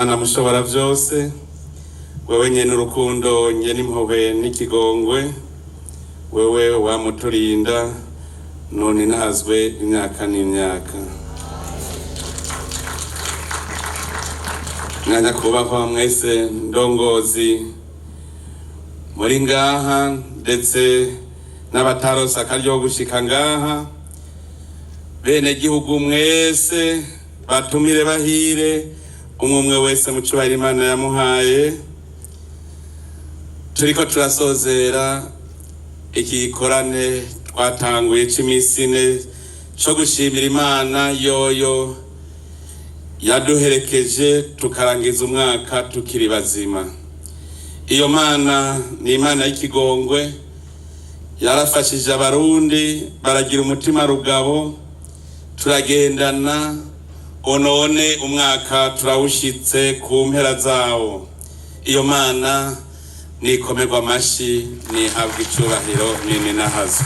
Mushobora byose, wewe nyene urukundo, nyene impuhwe n'ikigongwe, wewe wamuturinda none ntazwe imyaka n'imyaka. Mwanyakubahwa mwese ndongozi muri ngaha, ndetse n'abatarose akaryo ko gushika ngaha, bene gihugu mwese, batumire bahire, umwe umwe wese mu cubahiro Imana yamuhaye, turiko turasozera iki gikorane twatanguye c'imisi ine co gushimira Imana yoyo yaduherekeje tukarangiza umwaka tukiri bazima. Iyo Mana ni Imana y'ikigongwe, yarafashije Abarundi baragira umutima rugabo, turagendana onone umwaka turawushitse ku mpera zawo. Iyo Mana nikomerwa amashi, nihabwa icubahiro nini nahazo.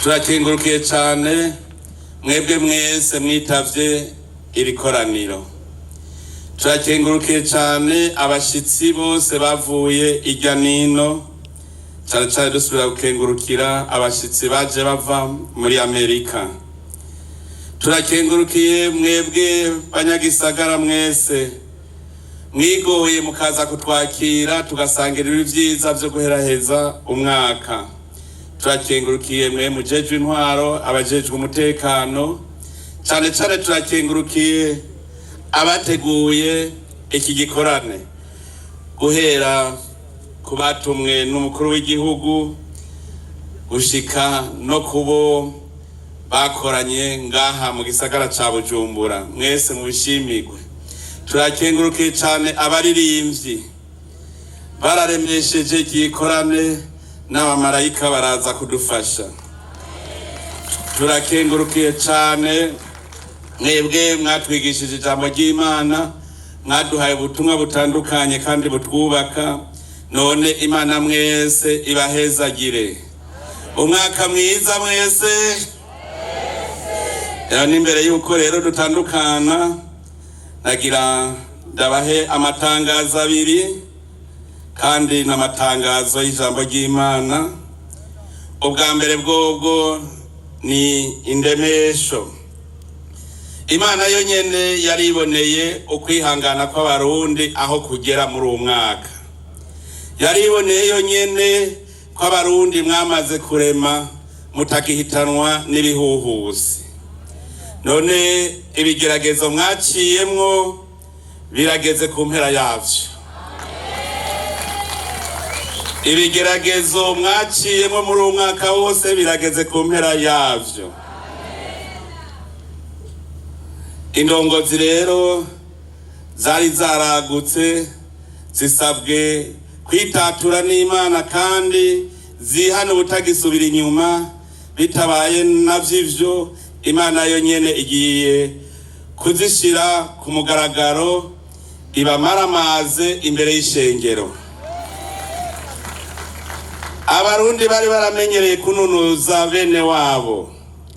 Turakengurukiye cane mwebwe mwese mwitavye iri koraniro. Turakengurukiye cane abashitsi bose bavuye irya nino, cane cane dusubira gukengurukira abashitsi baje bava muri Amerika. Turakengurukiye mwebwe banyagisagara mwese mwigoye mukaza kutwakira tugasangira ibyiza vyo guheraheza umwaka. Turakengurukiye mwe mujejwe intwaro, abajejwe umutekano, cane cane turakengurukiye abateguye iki gikorane, guhera ku batumwe n'umukuru w'igihugu gushika no kubo bakoranye ngaha mu gisagara ca Bujumbura. Mwese mubishimirwe. Turakengurukiye cane abaririmbyi bararemesheje igikorane, n'abamarayika baraza kudufasha. Turakengurukiye cane mwebwe mwatwigishije ijambo ry'Imana, mwaduhaye ubutumwa butandukanye kandi butwubaka. None Imana mwese ibahezagire. Umwaka mwiza mwese. Rero n'imbere y'uko rero dutandukana, nagira ndabahe amatangazo abiri, kandi n'amatangazo y'ijambo ry'Imana. Ubwa mbere bwobwo ni indemesho. Imana yo nyene yariboneye ukwihangana kw'Abarundi aho kugera muri uwu mwaka. Yariboneye yo nyene ko Abarundi mwamaze kurema, mutagihitanwa n'ibihuhusi. None ibigeragezo mwaciyemwo birageze ku mpera yavyo. Ibigeragezo mwaciyemwo muri uwu mwaka wose birageze ku mpera yavyo. Indongozi rero zari zaragutse zisabwe kwitatura n'Imana kandi zihana ubutagisubira inyuma. Bitabaye navyo ivyo, Imana yo nyene igiye kuzishira ku mugaragaro, ibamaramaze imbere y'ishengero. Abarundi bari baramenyereye kununuza bene wabo,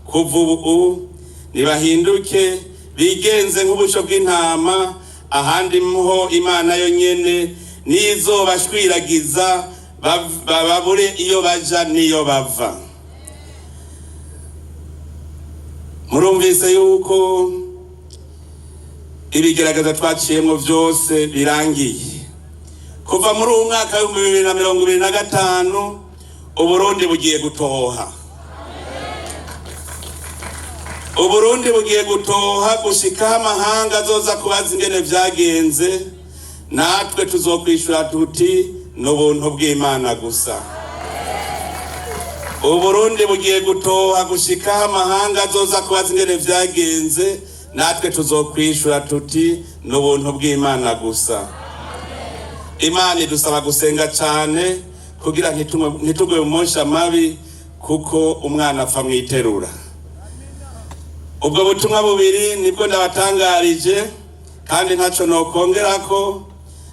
kuva ubu nibahinduke bigenze nk'ubusho bw'intama. Ahandi mho Imana yo nyene nizobashwiragiza, babure iyo baja n'iyo bava. Murumvise yuko ibigerageza twaciyemwo vyose birangiye. Kuva muri uwu mwaka w'2025, Uburundi bugiye gutoha. Uburundi bugiye gutoha gushikaho amahanga azoza kubaza ingene vyagenze, natwe tuzokwishura tuti n'ubuntu bw'Imana gusa. Uburundi bugiye gutoha gushikaho amahanga azoza kubaza ingene vyagenze, natwe tuzokwishura tuti n'ubuntu bw'Imana gusa. Imana idusaba gusenga cane kugira ntitugwe mu mosha mabi, kuko umwana apfa mwiterura. Ubwo butumwa bubiri nibwo ndabatangarije, kandi ntaco nokongerako.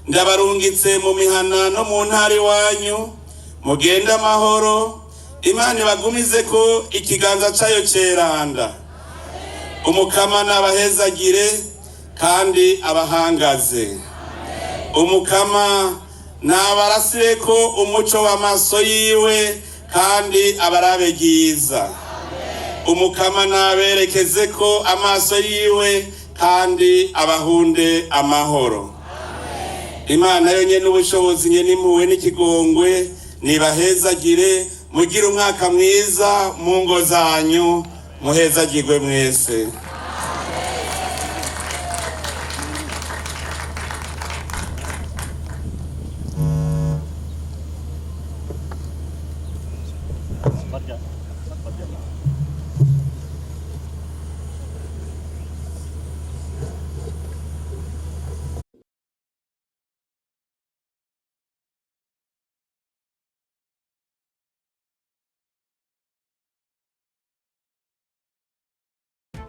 Ndabarungitse mu mihana no mu ntara iwanyu, mugende amahoro. Imana ibagumize ko ikiganza cayo ceranda. Umukama nabahezagire. Kandi abahangaze. Umukama nabarasireko umuco w'amaso yiwe kandi abarabe ryiza. Umukama naberekeze ko amaso yiwe kandi abahunde amahoro. Imana yonyene ubushobozi nyene impuhwe n'ikigongwe nibahezagire, mugire umwaka mwiza mu ngo zanyu, muhezagirwe mwese.